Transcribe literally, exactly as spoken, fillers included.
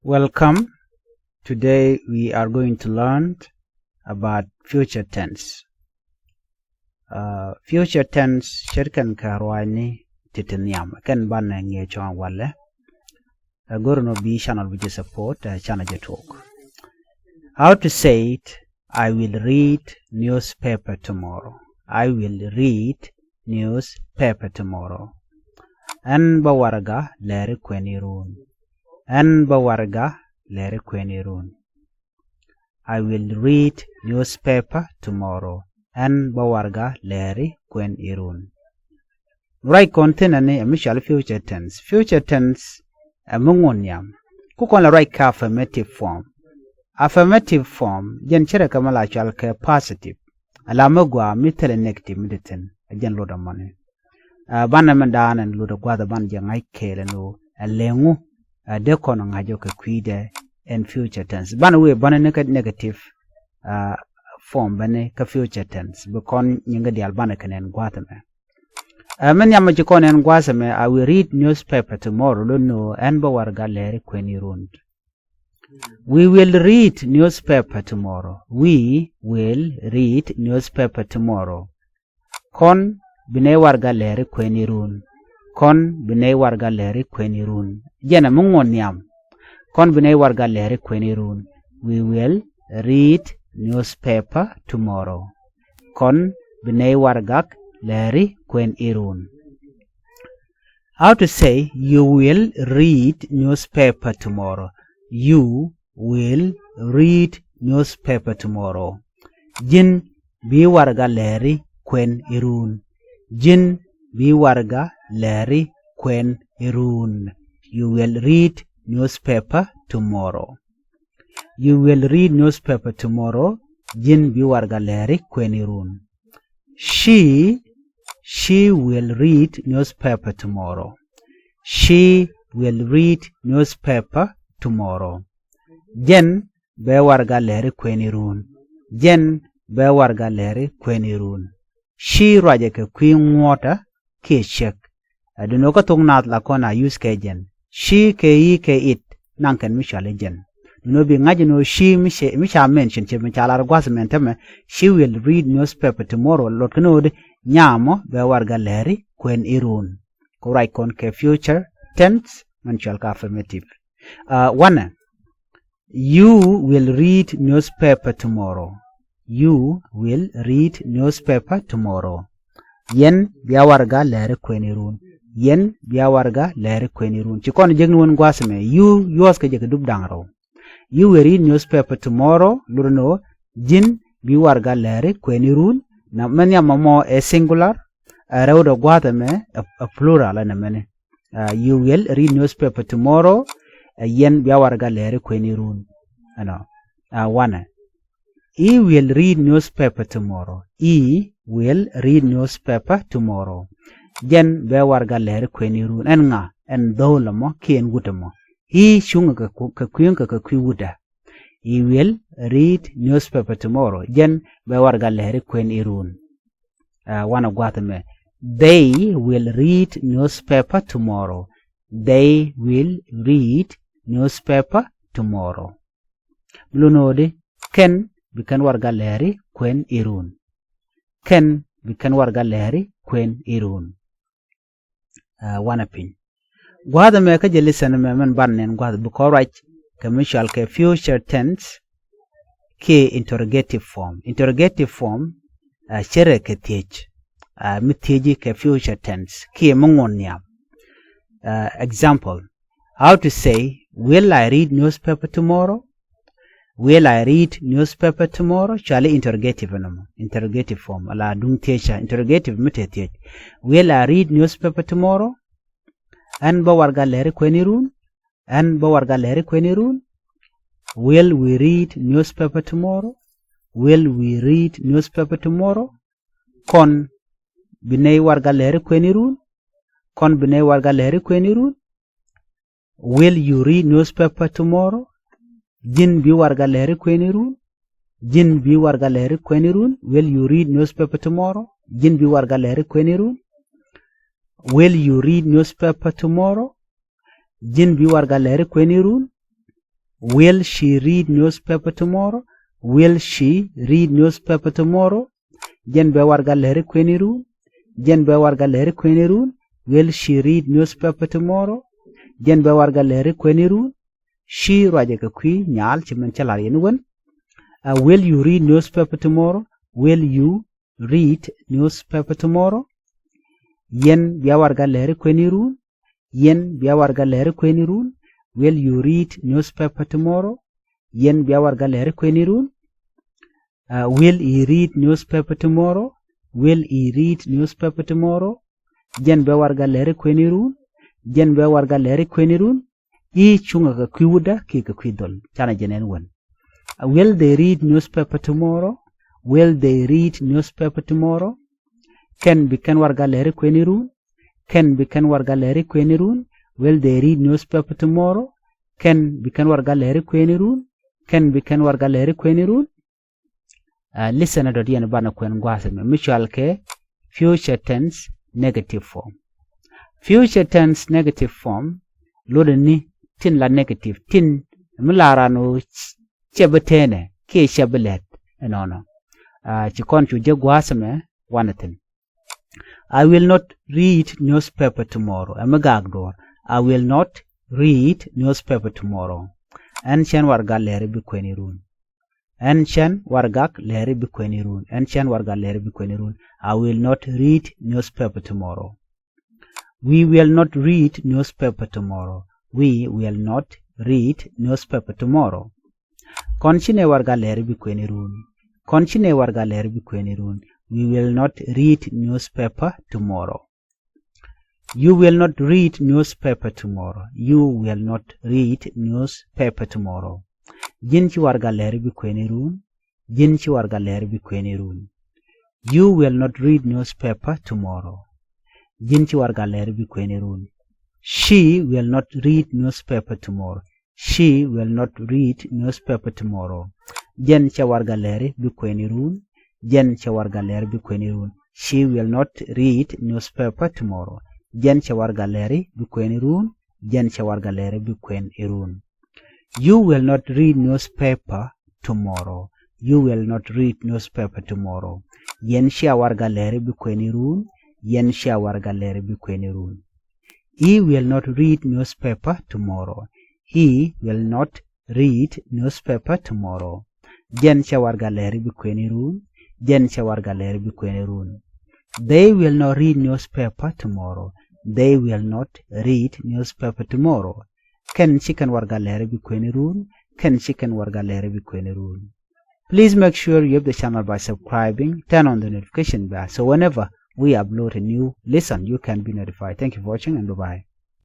Welcome. Today we are going to learn about future tense. Uh, future tense ce̱tkɛn kɛ ruaacni ti ti nhiam kɛn banɛ ŋi̱eec cɔ̱ɔ̱ŋ walɛ. Ɛ go̱r nɔ bi channel bi jɛ support, ɛ channel jɛ tuɔɔk. How to say it? I will read newspaper tomorrow. I will read newspaper tomorrow. Ɛn bä warɛga lɛri kuɛn irun. Ɛn bä warɛga lɛri kuɛn irun. I will read newspaper tomorrow. Ɛn bä warɛga lɛri kuɛn irun. Ruac kɔn thinɛ ni ɛ mi cɔal future tense. Future tense ɛ mi ŋun nhiam. Ku kɔn lɛ ruac kɛ affirmative form. Affirmative form jɛn ce̱tkɛ mi la cɔal kɛ positive. Ala mi gɔaa mi thilɛ negative mi ti thin ɛ jɛn lotdɛ mɔni. Ɛ banɛ mi daanɛ lotdɛ gua̱th ɛ banɛ jɛ ŋa̱c kɛɛl ɛn ɣöö ɛ lɛŋu ɛ dee kɔn ŋa̱c ɔ kɛ kui̱dɛ ɛn future tense. Banɛ wëë bäni ni kä negative ɛ form bäni kä future tense bi kɔn nyiŋ kä diaal banɛ kɛ nɛn gua̱th ɛmɛ. Ɛ mi nhiam mi ci kɔn ɛn gua̱th ɛmɛ, I will read newspaper tomorrow, lot ni ɣöö ɛn bä warɛga lɛri kuɛn irun. We will read newspaper tomorrow. We will read newspaper tomorrow. Kɔn bi nɛy warɛga lɛri kuɛn irun. Kɔn bi nɛy warɛga lɛri kuɛn irun. Jɛn ɛ mi ŋun nhiam. Kɔn bi nɛy warɛga lɛri kuɛn irun. We will read newspaper tomorrow. Kɔn bi nɛy warɛgak lɛri kuɛn irun. How to say, you will read newspaper tomorrow? You will read newspaper tomorrow. Ji̱n bi warɛga lɛri kuɛn irun. Ji̱n bi warɛga lɛri kuɛn irun. You will read newspaper tomorrow. You will read newspaper tomorrow. Ji̱n bi warɛga lɛri kuɛn irun. She, she will read newspaper tomorrow. She will read newspaper tomorrow. Jɛn bɛ warɛga lɛri kuɛn irun. Jɛn bɛ warɛga lɛri kuɛn irun. She ruacɛ kɛ kui̱ ŋuɔ̱ɔ̱tɛ kiɛ ciek. Ɛ duundɛ kä thok naath la kɔn a use kɛ jɛn. She kɛ he kɛ it naŋ kɛn mi cɔal i̱ jɛn. Duundɛ bi ŋa̱c ni ɣöö she mi ca mention, ci mi ca lar gua̱th mɛn tämɛ, she will read newspaper tomorrow. Lot kɛn ɣöö di nyamɔ bɛ warɛga lɛri kuɛn irun. Kɛ ruac kɔn kɛ future tense mɛn cɔal kɛ affirmative. Ɛ wanɛ, you will read newspaper tomorrow. You will read newspaper tomorrow. Yɛn bia warɛga lɛri kuɛn irun. Yɛn bia warɛga lɛri kuɛn irun. Ci kɔn jek ni wän gua̱th mɛ, you use kɛ jɛ kɛ dup da̱ŋ rɛw. You will read newspaper tomorrow. Lot ni ɣöö ji̱n bi warɛga lɛri kuɛn irun. Nɛmɛ nhiam mɔ ɛ singular. Ɛ rɛwdɛ gua̱th mɛ ɛ plural ɛ nɛmɛni. You will read newspaper tomorrow. Ɛ yɛn bia warɛga lɛri kuɛn irun. Ɛnɔ. Ɛ wanɛ, he will read newspaper tomorrow. He will read newspaper tomorrow. Jɛn bɛ warɛga lɛri kuɛn irun. Ɛn ŋa? Ɛn dhɔl ɛmɔ kiɛ ɛn wut ɛmɔ. He cuŋɛ kɛ kui̱ kɛ kɛ kui̱ wutdä. He will read newspaper tomorrow. Jɛn bɛ warɛga lɛri kuɛn irun. Ɛ wanɛ gua̱th mɛ, they will read newspaper tomorrow. They will read newspaper tomorrow. Bi lot ni ɣöö di kɛn bi kɛn warɛga lɛri kuɛn irun. Kɛn bi kɛn warɛga lɛri kuɛn irun. Ɛ wanɛ piny. Gua̱th mɛ kä jɛ listen mɛ mɛn banɛ nɛn gua̱th bi kɔn ruac kɛ mi cɔal kɛ future tense kiɛ interrogative form. Interrogative form ɛ ce̱tkɛ kɛ thiec. Ɛ mi thieci kɛ future tense kiɛ mi ŋun nhiam. Ɛ example, how to say, will I read newspaper tomorrow? Will I read newspaper tomorrow? Cɔali interrogative ɛnɔ mɔ. Interrogative form ala duŋ thiec ca interrogative mi te thiec. Will I read newspaper tomorrow? Ɛn bä warɛga lɛri kuɛn irun? Ɛn bä warɛga lɛri kuɛn irun? Will we read newspaper tomorrow? Will we read newspaper tomorrow? Kɔn bi nɛy warɛga lɛri kuɛn irun? Kɔn bi nɛy warɛga lɛri kuɛn irun? Will you read newspaper tomorrow? Ji̱n bi warɛga lɛri kuɛn irun? Ji̱n bi warɛga lɛri kuɛn irun? Will you read newspaper tomorrow? Ji̱n bi warɛga lɛri kuɛn irun? Will you read newspaper tomorrow? Ji̱n bi warɛga lɛri kuɛn irun? Will she read newspaper tomorrow? Will she read newspaper tomorrow? Jɛn bɛ warɛga lɛri kuɛni run. Jɛn bɛ warɛga lɛri kuɛni run. Will she read newspaper tomorrow? Jɛn bɛ warɛga lɛri kuɛni run. She ruacɛ kɛ kui̱ nyaal ci min cä lar yɛn wän. Uh, will you read newspaper tomorrow? Will you read newspaper tomorrow? Yɛn bia warɛga lɛri kuɛni run. Yɛn bia warɛga lɛri kuɛni run. Will you read newspaper tomorrow? Yɛn bia warɛga lɛri kuɛni run. Uh, will he read newspaper tomorrow? Will he read newspaper tomorrow? Jɛn bɛ warɛga lɛri kuɛni run. Jɛn bɛ warɛga lɛri kuɛni run. I̱ cuŋɛ kɛ kui̱ wutdä kiɛ kɛ kui̱ dhɔl. Canɛ jɛn ɛn wän. Uh, will they read newspaper tomorrow? Will they read newspaper tomorrow? Kɛn bi kɛn warɛga lɛri kuɛni run. Kɛn bi kɛn warɛga lɛri kuɛni run. Will they read newspaper tomorrow? Kɛn bi kɛn warɛga lɛri kuɛni run. Kɛn bi kɛn warɛga lɛri kuɛni run. Uh, listen ɛ dɔ̱diɛn banɛ kuɛn gua̱a̱th ɛmɛ mi cɔal kɛ future tense negative form. Future tense negative form lotdɛ ni tin la negative, tin mi la ran ɣöö cɛ bi teenɛ kiɛ cɛ bi lɛt ɛnɔnɔ. Uh, ci kɔn cu jɛ gua̱a̱th ɛmɛ wanɛ thi̱n. I will not read newspaper tomorrow. Ɛ mi gak duɔ̱ɔ̱r. I will not read newspaper tomorrow. Ɛn cɛn warɛga lɛri bi kuɛni run. Ɛn cɛn warɛga lɛri bi kuɛni run. Ɛn cɛn warɛga lɛri bi kuɛni run. I will not read newspaper tomorrow. We will not read newspaper tomorrow. We will not read newspaper tomorrow. Kɔn ci nɛ warɛga lɛri bi kuɛni run. Kɔn ci nɛ warɛga lɛri bi kuɛni run. We will not read newspaper tomorrow. You will not read newspaper tomorrow. You will not read newspaper tomorrow. Ji̱n ci warɛga lɛri bi kuɛni run. Ji̱n ci warɛga lɛri bi kuɛni run. You will not read newspaper tomorrow. Ji̱n ci warɛga lɛri bi kuɛni run. She will not read newspaper tomorrow. She will not read newspaper tomorrow. Jɛn cɛ warɛga lɛri bi kuɛni run. Jɛn cɛ warɛga lɛri bi kuɛni run. She will not read newspaper tomorrow. Jɛn cɛ warɛga lɛri bi kuɛni run. Jɛn cɛ warɛga lɛri bi kuɛni run. You will not read newspaper tomorrow. You will not read newspaper tomorrow. Yɛn cia warɛga lɛri bi kuɛni run. Yɛn cia warɛga lɛri bi kuɛni run. He will not read newspaper tomorrow. He will not read newspaper tomorrow. Jɛn cɛ warɛga lɛri bi kuɛni run. Jɛn cɛ warɛga lɛri bi kuɛni run. They will not read newspaper tomorrow. They will not read newspaper tomorrow. Kɛn ci kɛn warɛga lɛri bi kuɛni run. Kɛn ci kɛn warɛga lɛri bi kuɛni run. Please make sure you have the channel by subscribing. Turn on the notification bell so whenever we upload a new lesson, you can be notified. Thank you for watching and bye-bye.